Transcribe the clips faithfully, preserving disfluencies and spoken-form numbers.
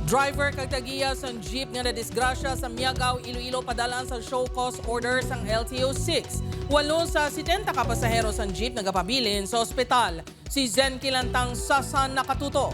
Driver kag tagiya sang jeep nga nadisgrasya sa Miagao, Iloilo, padal-an sa show cause order sang L T O six. Walo sa setenta ka pasahero sang jeep nagapabilin sa ospital. Si Zen Kilantang Sasa nakatutok.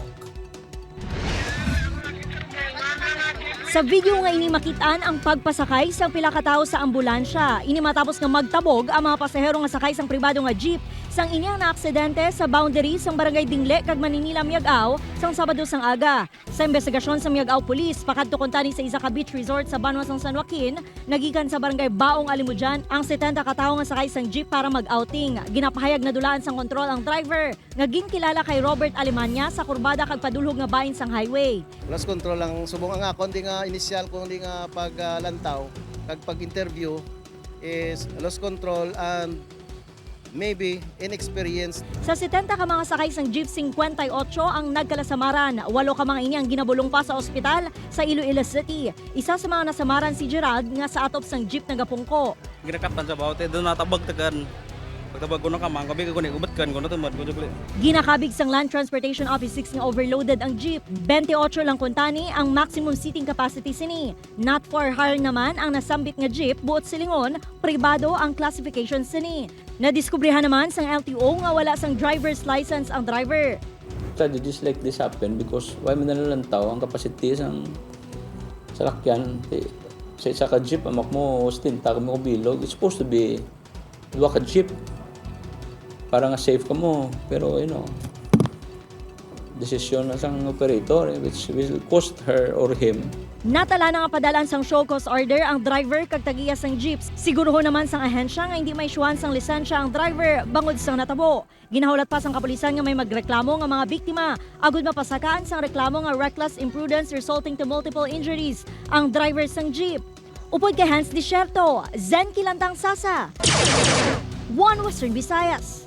Sa video nga ini makit-an ang pagpasakay sang pila ka tawo sa ambulansya. Ini matapos nga magtabog ang mga pasahero nga sakay sang pribado nga jeep sang ini ang naaksidente sa boundary sang Barangay Dingle kag Maninila, Miagao, sang Sabado sang aga. Sa imbestigasyon sa Miagao Police, pakadto kuntani sa isa ka beach resort sa banwa sang San Joaquin, nagikan sa Barangay Baong Alimudyan ang setenta ka tawo nga sakay sang jeep para mag-outing. Ginapahayag nadulaan sang kontrol ang driver nga ginkilala kay Robert Alemania sa kurbada kag padulhog nga bahin sang highway. Lost control ang subong ang akon di nga inisyal ko di nga paglantaw kag pag-interview is lost control and maybe inexperienced. Sa setenta ka mga sakay sang jeep, singkwenta y otso ang nagkalasamaran. Walo ka mga ini ang ginabulong pa sa ospital sa Iloilo City. Isa sa mga nasamaran si Gerald nga sa atop sang jeep nagapungko. Ginakatan sa bawte, doon natabag tagan. Pagtabag ko na kamang, kabi ko ni ubat kan ko na tumad ko jugli. Ginakabig sang Land Transportation Office six nga overloaded ang jeep. Twenty-eight lang kuntani ang maximum seating capacity sini. Not for hire naman ang nasambit nga jeep, buot silingon, pribado ang classification sini. Nadiskubrihan naman sang L T O nga wala sang driver's license ang driver. Tragedies like this happen because why man nalantaw ang capacity sang salakyan. Sa isa ka jeep, amak mo, stinta kami ko bilog. It's supposed to be duha ka jeep para nga safe kamo. Pero, you know, desisyon na sang operator eh, which will cost her or him. Natala na nga padal-an sang show cause order ang driver kag tagiya sang jeep. Siguruhon naman sang ahensya nga hindi maisyuhan sang lisensya ang driver bangod sang natabo. Ginahulat pa sang kapulisan nga may magreklamo nga mga biktima agud mapasakaan sang reklamo nga reckless imprudence resulting to multiple injuries ang driver sang jeep. Upod kay Hans Desierto, Zen Kilantang Sasa, One Western Visayas.